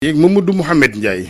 yeeg Mamadou mouhamed Ndiaye.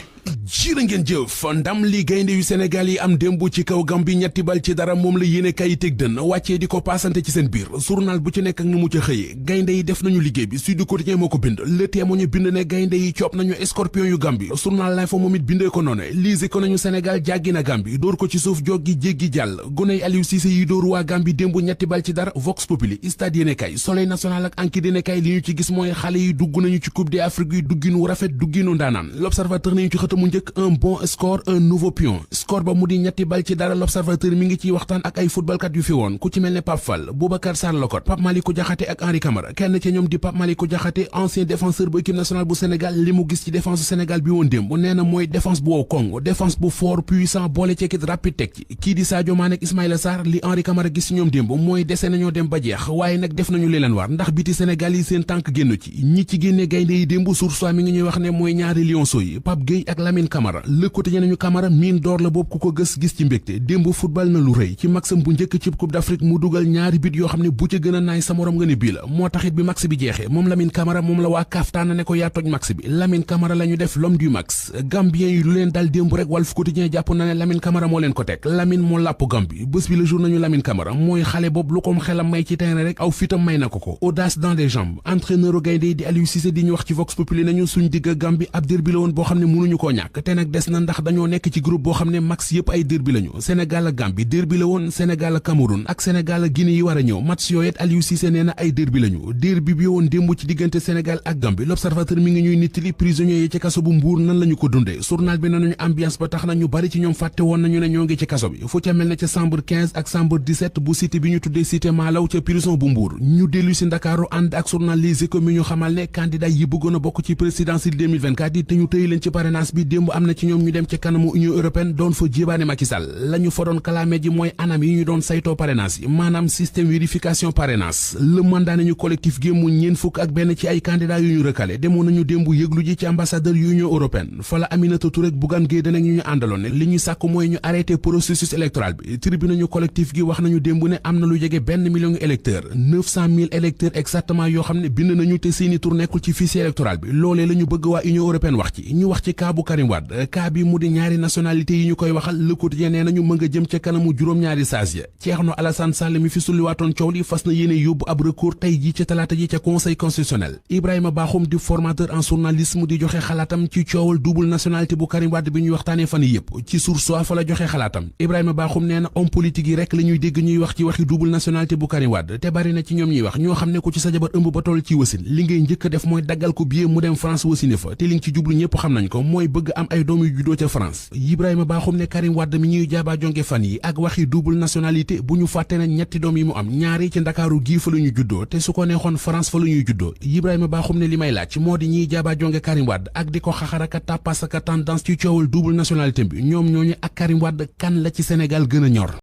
jërë ngeen jëf ndam li gaynde yu Sénégal yi am démb ci kaw Gambie ñetti bal ci dara moom la yéene kay teg dën wàccee di ko paasante ci seen biir journal bu ci nekk ak nu mu ca xëyee gaynde yi def nañu liggéey bi Sud Quotidien moo ko bind Le Témoin bind ne gaynde yi coob nañu scorpion yu Gambie journal L'Info moom it bindee ko noonu lise ko nañu Sénégal jàggi na Gambie dóor ko ci suuf joggi jéggi jàll goney Aliou Cissé yi dóor waa Gambie démb ñetti bal ci dara Vox Populi Stade yéene kay Soleil national ak Enquête yéene kay li ñu ci gis mooy xale yi dugg nañu ci Coupe d'Afrique yi dugginu rafet dugginu ndaanaan L'Observateur nañu ci xëtamu njëkk un bon score un nouveau pion score ba mu di ñetti bal ci dara L'Observateur mi ngi ciy waxtaan ak ay footballkat yu fi woon ku ci mel ne Pape Fall Boubacar Sarr Lokot Pape Malick Diakhaté ak Henri Camara kenn ci ñoom di Pape Malick Diakhaté ancien défenseur bu équipe nationale bu Sénégal li mu gis ci défense Sénégal bi woon démb nee na mooy défense bu wow Congo défense bu fort puissant boole ci équipe rapide teg ci kii di Sadio Mané ak Ismaïla Sarr li Henri Camara gis ci ñoom démb mooy dese nañoo dem ba jeex waaye nag def nañu li leen war ndax biti Sénégal yi seen tànk génn ci ñi ci génne gaynde yi démb Source A mi ngi ñuy wax ne mooy ñaari lionceaux yi Pape Gueye ak Lamine Camara Le Quotidien nañu Camara mine d'or la boobu ku ko gis ci mbégte démb football na lu rëy ci maxam bu njëkk ci Coupe d'Afrique mu dugal ñaari bit yoo xam ne bu ca gën a naay sa morom nga ne bii la moo taxit bi max bi jeexee moom Lamine Camara moom la waa CAF tànn ne ko yaa toj max bi Lamine Camara la ñu def l'homme du max Gambien yi lu leen dal démb rek Walf Quotidien jàpp na ne Lamine Camara moo leen ko teg Lamine moo làpp Gambie bés bi le jour nañu Lamine Camara mooy xale boobu lu ko xelam may ci terrain rek aw fitam may na ko audace dans les jambes entraîneur gaynde di Aliou Cissé di ñu wax ci Vox Populi nañu suñ digg Gambie ab derby la woon boo xam ne mënuñu koo ñàkk te nag des na ndax dañoo nekk ci groupe boo xam ne max yëpp ay derby lañu Sénégal ak Gambie derby la woon Sénégal ak Cameroun ak Sénégal ak Guinée yi war a ñëw match yooyu Aliou Cissé nee na ay derby lañu derby bi woon démb ci diggante Sénégal ak Gambie L'Observateur mi ngi ñuy nittali prisonniers yi ci kaso bu Mbuur nan lañu ko dundee journal bi nañu ambiance ba tax na ñu bari ci ñoom fàtte woon nañu ne ñoo ngi ci kaso bi fu ca mel ne ca chambre 15 ak chambre 17 bu cité bi ñu tuddee cité Malaw ca prison bu Mbuur ñu dellu si Ndakaaru ànd ak journal Les Échos mi ñu xamal ne candidat yi bëggoon a bokk ci présidentielle 2024 yi te ñu tëy leen ci parrainage bi démb am na ci ñoom ñu dem ca kanamu Union européenne doon fa jébaane Macky Sall lañu fa doon kalaame ji mooy anam yi ñu doon saytoo parrainage yi maanaam système vérification parrainage le mandat nañu collectif gi mu ñeen fukk ak benn ci ay candidat yu ñu recalé demoon nañu démb yëglu ji ci ambassadeur yu Union européenne fa la Aminata Touré ak Bougane Gueye Dany ñu àndaloon ne li ñu sàkk mooy ñu arrêté processus électoral bi tribune nañu collectif gi wax nañu démb ne am na lu jege 1 million électeurs 900 000 électeurs exactement yoo xam ne bind nañu te seeni tur nekkul ci fichier électoral bi loolee la ñu bëgg waa Union européenne wax ci ñu wax ci cas bu Karim Wade cas bi mu di ñaari nationalité yi ñu koy waxal Le Quotidien nee nañu mën nga jëm ca kanamu juróom-ñaari sages ya Thierno Alassane Sall mi fi sulliwaatoon coow li fas na yéene yóbbu ab recours tey ji ca talaata ji ca conseil constitutionnel Ibrahima Bakhoum di formateur en journalisme di joxe xalaatam ci coowal double nationalité bu Karim Wade bi ñuy waxtaanee fan yi yëpp ci Source A fa la joxe xalaatam Ibrahima Bakhoum nee na homme politique yi rek la ñuy dégg ñuy wax ci waxi double nationalité bu Karim Wade te bari na ci ñoom ñuy wax ñoo xam ne ku ci sa jabar ëmb ba toll ci wasin li ngay njëkk a def mooy daggal ko billet mu dem France wasine fa te li nga ci jublu ñëpp xam nañ ko mooy bëgg am ay doom yu juddoo ca France Ibrahima Bakhoum ne Karim Wade mi ñuy jaaba jonge fan yi ak waxi double nationalité bu ñu fàtte ne ñetti doom yi mu am ñaari ci Ndakaaru gii fa la ñu juddoo te su ko neexoon France fa la ñuy juddoo Ibrahima Bakhoum ne li may laaj moo di ñiy jaaba jonge Karim Wade ak di ko xaxaraka tàppasaka tendance ci coowal double nationalité bi ñoom ñooñu ak Karim Wade kan la ci Sénégal gën a ñor